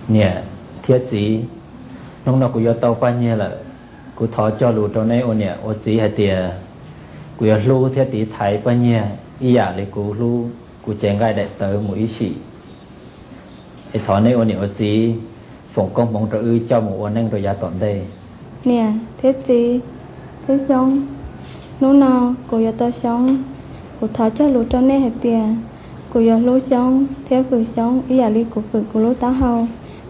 Niam thiab txiv, hnub no kuv yuav tau Paj Nyiag lawm. Kuv thov cog lus rau neb ua niam ua txiv hais tias kuv yuav hlub thiab tiv thaiv Paj Nyiag ib yam li kuv hlub kuv cev nqaij daim tawv mus ib sim. Es thov neb ua niam ua txiv foom koob hmoov rau wb coj mus ua neej rau yav tom ntej. Niam thiab txiv, thiab Xyoob, hnub no kuv yuav tau Xyoob. Kuv thov cog lus rau nej hais tias kuv yuav hlub Xyoob thiab fwm Xyoob ib yam li kuv fwm kuv lub taub hau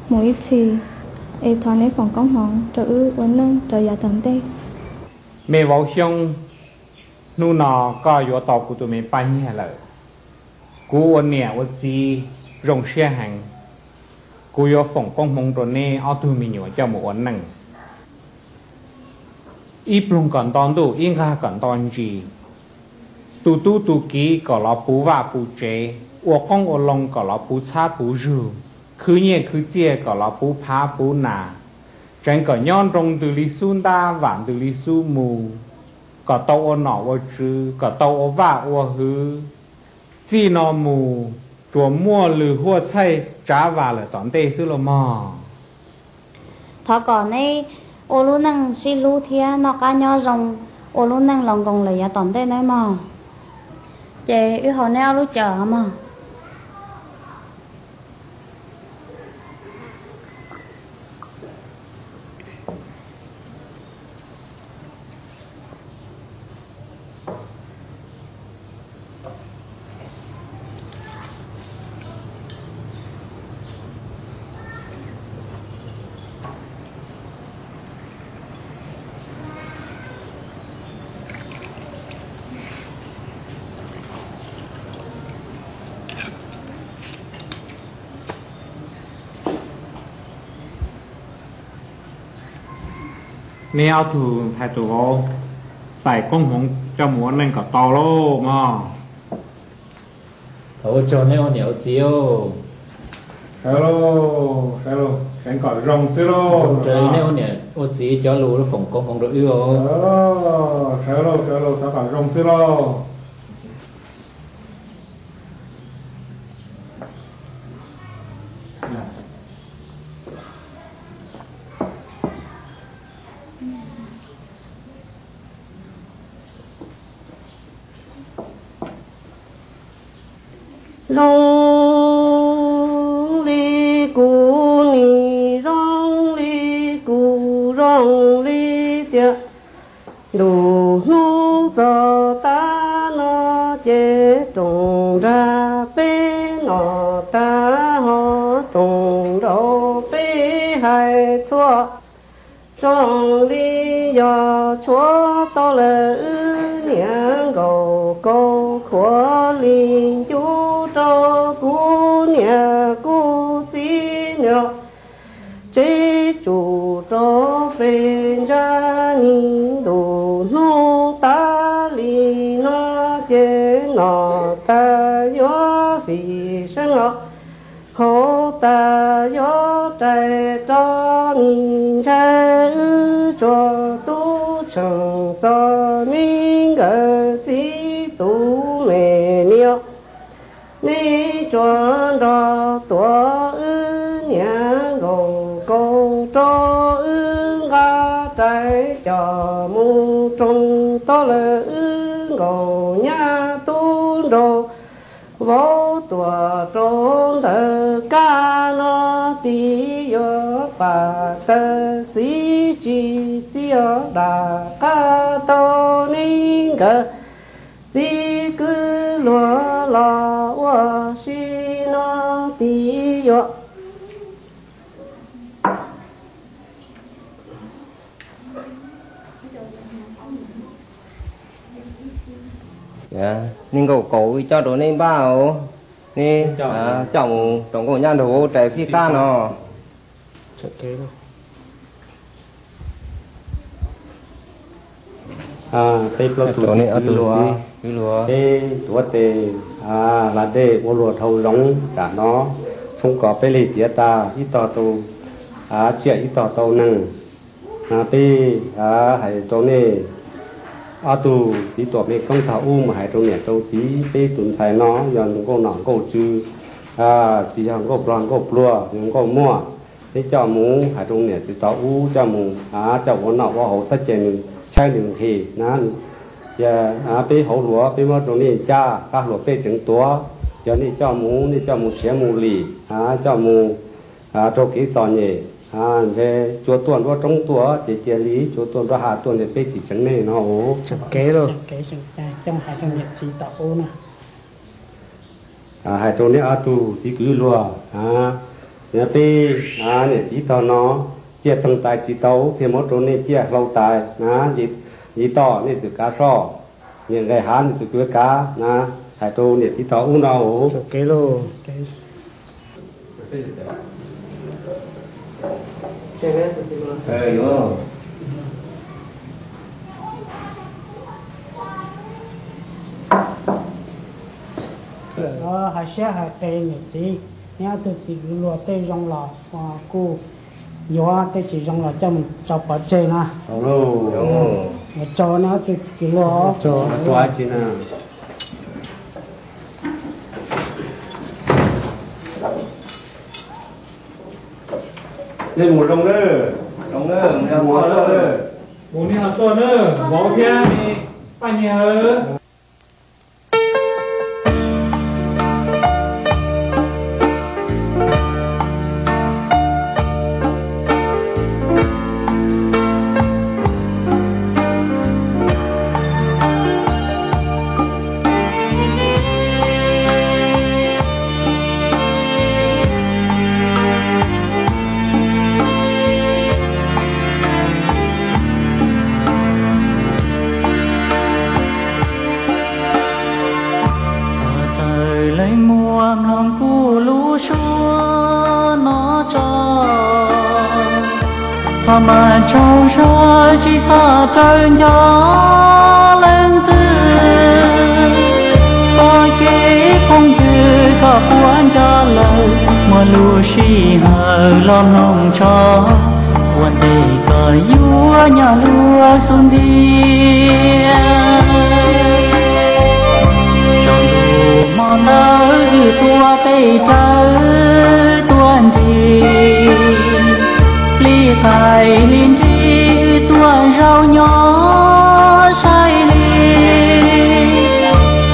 mus ib txhis. Es thov neb foom koob hmoov rau wb ua neej rau yav tom ntej. Me vauv Xyoob, hnub no koj yuav tau kuv tus me Paj Nyiag lawm. Kuv ua niam ua txiv zoo siab heev. Kuv yuav foom koob hmoov rau neb ob tug me nyuam coj mus ua neej. Ib pluag kom nto ntuj, ib nqag kom nto ntsis. Tu tub tu kiv kom los puv vaj puv tsev, ua qoob ua loo kom los puv txhab puv zug, khwv nyiaj khwv txiaj kom los puv phav puv nas, tseev kom nyob nroo ntws li xub ntab vam ntws li xub mu, kom tau ua nom ua tswv, kom tau ua vaj ua hwv. Txij no mus tsuas muaj lwm huaj txhaij tsav vam lawm tom ntej xwb los mog. Thov kom neb ua lub neej sib hlub thiab noj qab nyob zoo, ua lub neej los nkoos lawm yav tom ntej nawb mog. Ces wb haus neb ob lub cawm mog. Neb ob tug ntxhais tus vauv, txais koob hmoov coj mus ua neej kom tau lauj mog. Thov ua tsaug neb ua niam ua txiv. Sawv lauj, sawv lauj, seev kom zoo xwb lauj. Neb ua niam ua txiv cov lus foom koob hmoov rau wb os. Sawv lauj, sawv lauj, thov kom zoo xwb lauj. Zoo li kuv nim zoo li kuv zoo li tiag. Ntuj hnub txog tag no ces rooj nrag peb no tag, ho rooj nraud peb hais txhua. Zoo li yog tshuav tau lawm wb niam nkaus kaus, khuav li ncu rau kuv niam kuv txiv nyob. Tsev tsum rau pem ntsa nis, ntuj hnub tas li no ces nom tas yuav fim sab no, khau tas yuav rais rau nis ntshai wb tsuas tub tseem txom me nkawd txiv txuv me niam. Neb tsuas nrog tuav wb niam nkaus kaus rau wb nqa rais coj mus rooj tau lawm wb nkaus nyab tub nraug vauv tuam rau ntawm kab no tib yuav pam taws txiv tsis txiv os dam qab tau neb nkawd txiv kwv luag los ua si no tib yuav. Neb nkaus kaus coj rau neb npaj os, neb coj mus rau nkauj nyab nraug vauv rais fij qab no. Peb plaub tug txiv kwv luag, peb tuav tes hla dej ua luag dhau zoov tsam no, tshoob kom peb lig tiav tas ib tog tau tsiaj ib tog tau neeg. Peb hais rau nej ob tug txiv tuam me koob tog ub mus hais rau niam rau txiv peb tus ntxhais no yog nkauj nom nkauj tswv, tsis yog nkauj pluag nkauj pluag, yog nkauj muaj. nej coj mus hais rau niam txiv tod ub coj mus, coj ua noj ua haus txhob cia nws tshaib nws nqhis na. Cia peb hauv hluas peb muab rau nej ncaj, qab hluas peb tseem tuav. Yog nej coj mus, nej coj mus siav mus lim, coj mus raug kev txom nyem, ntshe cua tuaj nruab roob tuaj ces cia li, cua tuaj nruab hav tuaj ntshe peb tsis tseev nej no. Hais rau neb ob tug txiv kwv luag, peb niam txiv tog no ciaj toog tais tsis tau thiaj muab rau nej ciaj hlau tais na. Nce toj nej txawm kav soj, niam nqes hav nej txawm kav na. Hais rau niam txiv tog ub no. Hais siab hais qis niam txiv, neb ob tug txiv kwv luag tej zoo los kuj yuav, tej tsis zoo los coj mus tso pov tseg na. Ua tsaug neb ob tug txiv kwv luag. Nej mus zoo na, mus nej ho tuaj na, vauv thiab paj nyiag. Raws leej muaj mloog kuv lub suab no tso, txhob mas tsaug zog tsis txhob raws nco leej twg. Txoj kev phooj ywg koj puas nco lawm, muaj lub sij hawm los mloog tso, ua ntej koj yuav nyob luag xub ntiag. Tsaus ntuj hmo ntawd wb tuaj pem rawv tuaj ncig, hli qaib hli nrig tuaj zaum nyob saib li.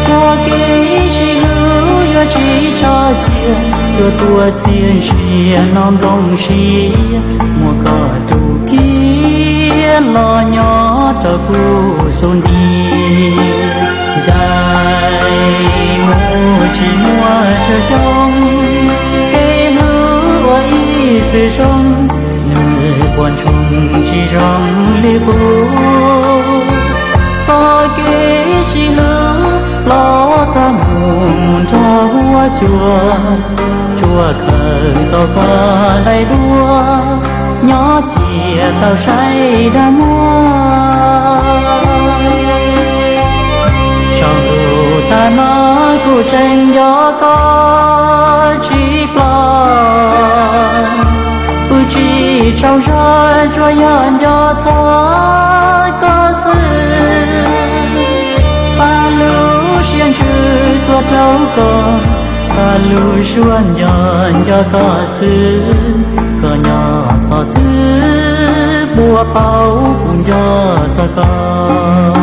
Txoj kev sib hlub yuav tsis tso cia, yuav tuaj txias ntsia no nplooj siab, muaj koj rub kiag los nyob rau kuv xub ntiag. Ncaim mus tsis muaj tsawg xyoo, kev hlub ua ib txwm zoo, nws puas ntsoog tsis zoo li qub. Txoj kev sib hlub los tag mus nrog huab cua, tsuas khaws tau koj daim duab, nyob cia tau saib dag muag. Saum ntuj tag no kuv tseem nco koj tsis ploj, pw tsis tsaug zog tsuas yog nco txog koj xwb. Xa lub siab ntsws tuaj rau koj, xa lub suab nco nco koj xwb. Koj nyob qhov twg puas paub kuv nco txog koj.